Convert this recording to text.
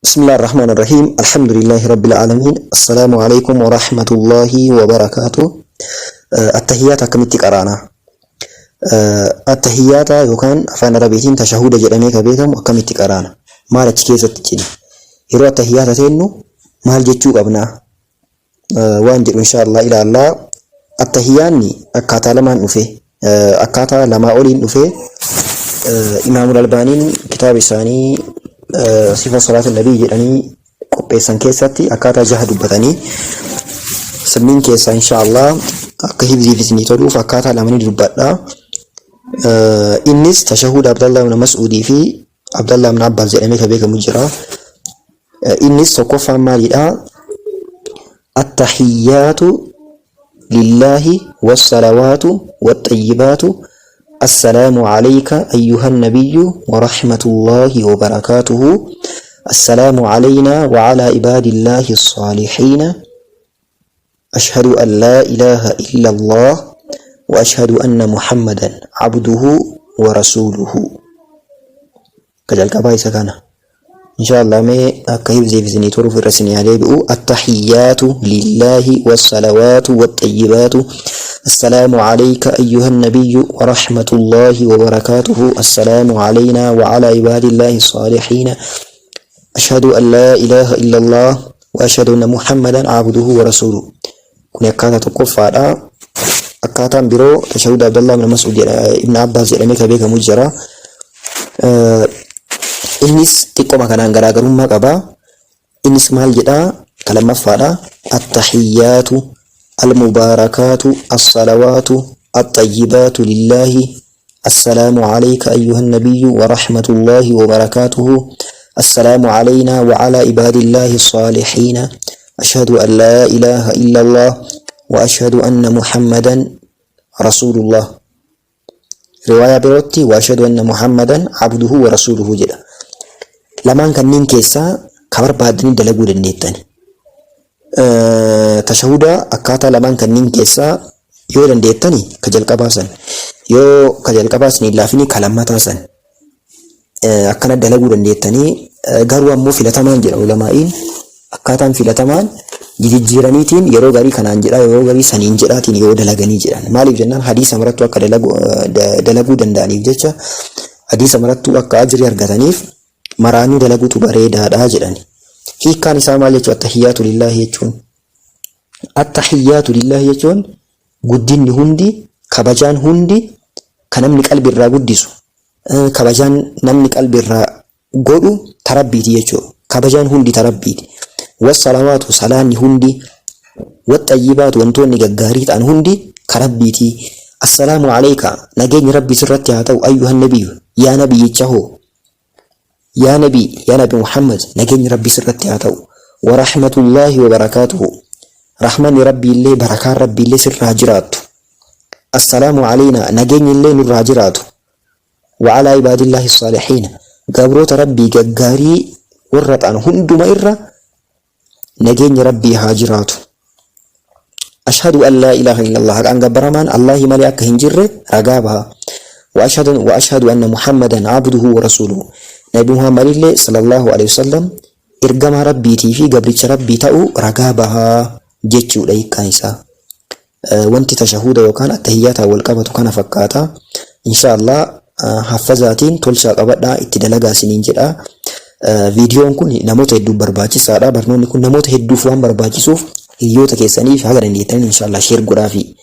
Bismillah ar-Rahmaan ar-Rahiim. Alhamdulillahi Rabbil Aalamiin. Assalaamu alaikum wa rahmatullahi wa barakaatu. Attahiyyaata akkamitti qaraana? Attahiyyaata yookaan afaan Arabiitiin tashahuda jedhamee kan beekamu akkamitti qaraana? Maal achi keessatti cina? Yeroo attahiyyaata seennu maal jechuu qabna? Waan jedhu insha Allah ilaallaa. Attahiyyaanni akkaataa lamaan dhufe. Akkaataa lamaa oliin dhufe. Imaamul Albaaniin kitaaba isaanii Sifa Salaata Nabii jedhanii qopheessan keessatti akkaataa jaha dubbatanii, sanniin keessaa insha Allah akka hifziif isinii toluuf akkaataa lamanii dubbadha. Innis tashahuda Abdallah ibn Mas'uudii fi Abdallah ibn Abbaas jedhamee kan beekamu jira. Innis tokkoffaan maalidha? Attahiyyaatu lillahi wassalawaatu waxxayyibaatu, assalaamu alayka ayyuhan nabiyyu wa rahmatullahi wa barakaatuhu, assalaamu alaynaa wa alaa ibaadillaahi saalihiina, ashhadu an laa ilaaha illa Allah wa ashhadu anna Muhammadan abduhu wa rasuuluhu. Ka jalqabaa isa kana. Insha Allah mee akka hifziif isinii toluuf irra isinii haa deebi'u. Attahiyyaatu lillahi wassalawaatu waxxayyibaatu. Assalaamu alayka ayyuha nabiyyu wa rahmatullahi wa barakaatuhu. Assalaamu alaynaa wa alaa ibaadillaahi saalihiina. Ashhadu an laa ilaaha illallah wa ashhadu anna Muhammadan abduhu wa rasuuluhu. Kuni akkaataa tokkoffaadha. Akkaataan biroo tashahuda Abdallah ibn Mas'ud ibn Abbas jedhamee kan beekamu jira. Innis xiqqoma kanaan garaagarummaa qaba. Innis maal jedhaa? Ka lammaffaadha. Attahiyyaatu almubaarakaatu assalawaatu axxayyibaatu lillaahi, assalaamu alayka ayyuhan nabiyyu wa rahmatullaahi wa barakaatuhu, assalaamu alaynaa wa alaa ibaadillaahi saalihiina, ashhadu an laa ilaaha illallah wa ashhadu anna muhammadan rasuulullah. Riwaayaa birootti wa ashhadu anna Muhammadan abduhu wa rasuuluhu jedha. Lamaan kanneen keessaa ka barbaaddanii dalaguu dandeettani. Tashahuda akkaataa lamaan kanneen keessaa yoo dandeettani ka jalqabaa san, yoo ka jalqabaa isin hin laafini ka lammataa san akkana dalaguu dandeettanii. Garuu ammoo filatamaan jedha ulamaa'iin, akkaataan filatamaan jijjiiraniitiin yeroo garii kanaan jedhaa, yeroo garii saniin jedhaatiin yoo dalaganii jedhan. Maaliif jennaan, hadiisa marattuu akka dalaguu danda'aniif jecha, hadiisa marattuu akka ajrii argataniif maraanuu dalaguutu bareedaadha jedhani. Hiikkaan isaa maal jechuudha? Attahiyyaatu lillaahi jechuun, attahiyyaatu lillaahi jechuun guddinni hundi, kabajaan hundi, kan namni qalbi irraa guddisu, kabajaan namni qalbi irraa godhu ta Rabbiiti jechuudha. Kabajaan hundi ta Rabbiiti. Wassalawaatu, salaanni hundi, waxxayyibaatu, wantoonni gaggaarii ta'an hundi ka Rabbiiti. Assalaamu alayka, nageenyi Rabbii sirratti haa ta'u, ayyuhan nabiyyu, yaa nabiyyicha hoo, yaa nabii, yaa nabi Muhammad, nageenyi Rabbii sirratti haa ta'u. Wa rahmatullaahi wa barakaatuhu, rahmanni Rabbiillee barakaan Rabbiillee sirraa jiraattu. Assalaamu alaynaa, nageenyi illee nurraa jiraatu. Wa alaa ibaadillaahi saalihiina, gabroota Rabbii gaggaarii warra ta'an hunduma irra nageenyi Rabbii haa jiraatu. Ashhadu an laa ilaaha illallah, haqaan gabbaramaan Allaahi malee akka hin jirre ragaa baha. Wa ashhadu anna Muhammadan abduhu wa rasuuluhu. Nabi Muhammadillee sallallahu alaihi wasallam ergamaa Rabbiitii fi gabricha Rabbii ta'uu ragaa bahaa jechuudha hiikkaan isaa. Wanti tashahuda yookaan attahiyyaataan wal qabatu kana fakkaata. Insha Allah haffazaatiin tolchaa qabadhaa, itti dalagaa isiniin jedha. Viidiyoon kun namoota hedduuf barbaachisaadha. Barnoonni kun namoota hedduuf waan barbaachisuuf hiriyoota keessaniif haga dandeettaniin insha Allah share godhaafi.